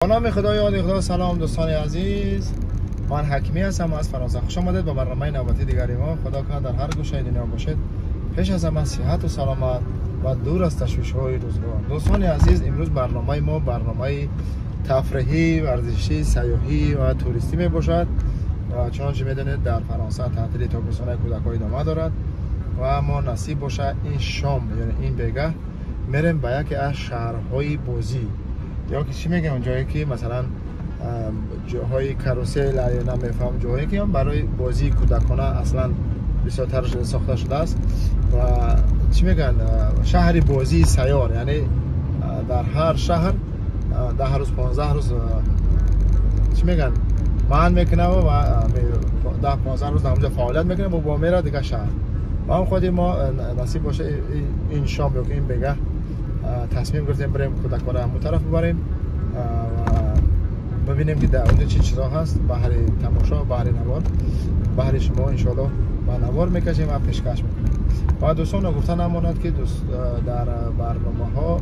نام خدا یاد خدا. سلام دوستان عزیز، من حکیمی هستم از فرانسه. خوش آمدید به برنامه نوبتی دیگری ما. خدا کنه در هر گوشه دنیا باشید، پیش از همه صحت و سلامت و دور از تشویش های روزگار. دوستان عزیز، امروز برنامه ما برنامه تفریحی، ورزشی، سیاحی و توریستی می باشد و چنانچه میدونید در فرانسه تعطیل تابستانه کودکان ادامه دارد و ما نصیب باشه این شام، یعنی این بیگه میریم به یکی از شهرهای بازی یا که چی میگم، جایی که مثلا جاهای کاروسل یا نمیفهم، جایی که برای بازی کودکانه اصلا بسیارتر ساخته شده است و چی میگن شهر بازی سیار، یعنی در هر شهر 10 روز 15 روز چی میگن من میکنه و 10 15 روز در اونجا فعالیت میکنه و با میره دیگه شهر. ما هم خودی ما نصیب باشه این شام یا این بگه تصمیم گرفتیم بریم کودکان را همون طرف ببریم و ببینیم که در اونجا چی چیزا هست، بهر تماشا، بهر نوار، بهر شما انشالله با نوار میکشیم و پیشکش میکنیم. و دوستان گفتن نماند که دوست در برنامه ها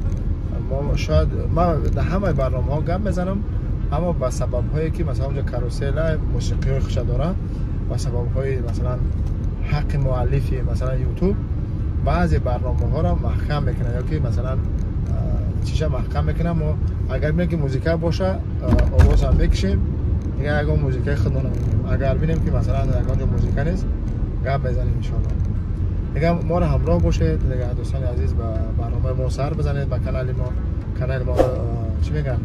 ما شاید ما در همه برنامه ها گپ میزنم، اما به سبب هایی که مثلا اونجا کاروسل موسیقی های خوش داره و سبب های مثلا حق مؤلفی مثلا یوتیوب بعضی برنامه ها را محکم میکنه یا که مثلا چیزا محکم میکنه. ما اگر ببینیم که موزیکا باشه آواز هم بکشیم دیگه، اگر موزیکای خودمون نمیگیم، اگر ببینیم که مثلا اگر موزیکا نیست گپ بزنیم ان شاء الله. دیگه ما را همراه باشید دیگه دوستان عزیز، به برنامه ما سر بزنید، به کانال ما، کانال ما چی میگن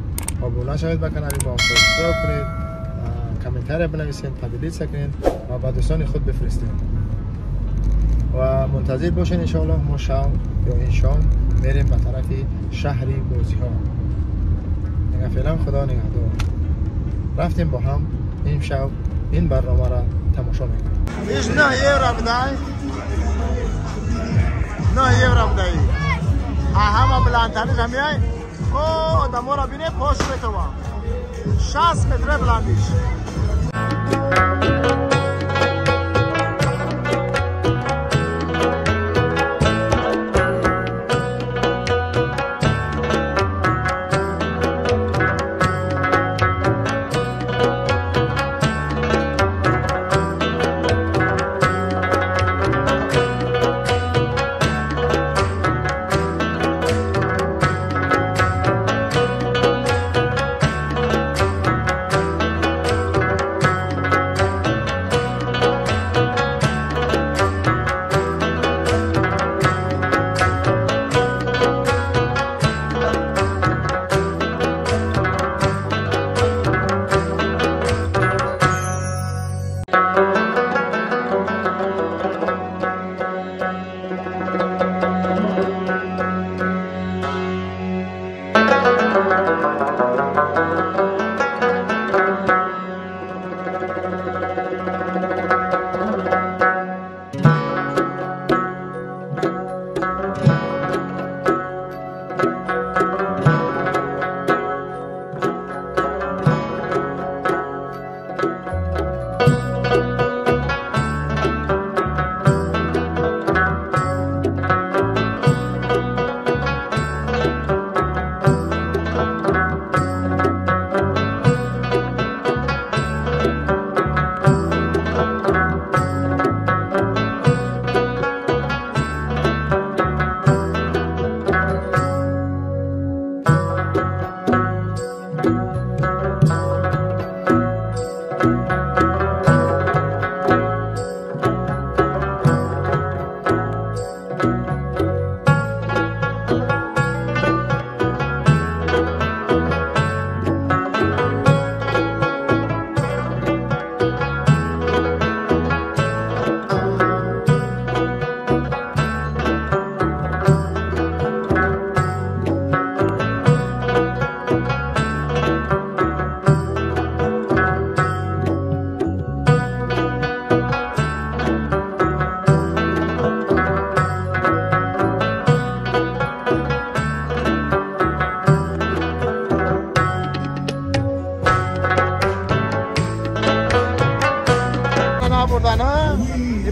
ابونه شوید، به کانال ما subscribe کنید، کامنت بنویسید، поделиться کنید و به دوستان خود بفرستید و منتظر باشین ان شاء الله. ما شام یا این شام میریم به طرف شهری بازی ها. دیگه فعلا خدا نگهدار. رفتیم با هم این شب این برنامه را تماشا میکنیم. 9 یورو بدای، 9 یورو بدای. همه بلندترش هم میای. او آدم را بینه پاش بتوا 60 متر بلندیش.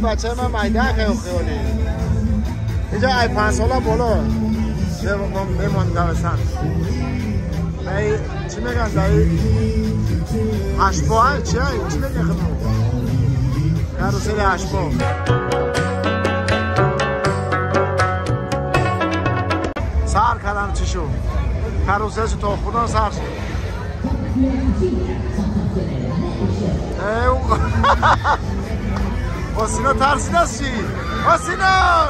بچه من میده خیلی خیلی اینجا ای 5 ساله بالا میمون دوستان. ای چی چی میگن دایی؟ هشت‌پا چیه؟ چی میگن خودمون؟ کاروسل هشت‌پا. سر کردم چی شد؟ کاروسل تا خودم سر شد. با سینا ترسید از چی؟ با سینا!